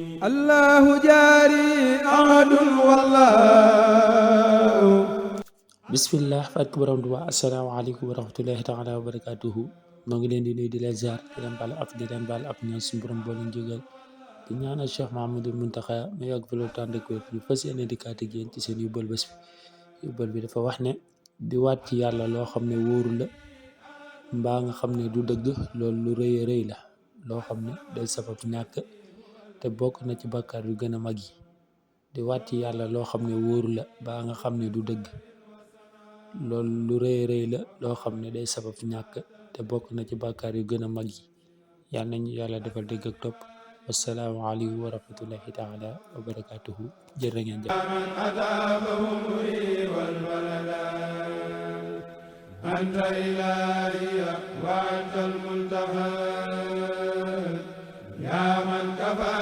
الله جاري أحد والله. bismillah fat ko borom Tuubaa asalaamaaleykum wa rahmatullahi taala wa barakatuhu noo ngi leen di nuyu di leen ziar di leen baal ak di leen baal ak ñaan suñu borom boo leen jógal di ñaanal Cheikh Mahamadou Muntaxa mu yàgg fi loolu tànd ak wér ñu fas yéene dikkaat ak yéen ci seen yóbbal bés bi. yóbbal bi dafa wax ne di waat ci yàlla loo xam ne wóoru la mbaa nga xam ne du dëgg loolu lu rëy a rëy la loo xam ne day sabab ñàkk te bokk na ci bàkkaar yu gën a mag yi. di waat ci yàlla loo xam ne wóoru la mbaa nga xam ne du dëgg loolu lu rëy rëy la loo xam ne day sabab ñàkk te bokk na ci bàkkaar yu gën a mag yi. yal nañu yàlla defal dégg ak topp. wassalaamu aleykum wa rahmatullahi taala wa barakatuhu jërë ngeen jëf. أنت إلهي وأنت المنتهى يا من كفى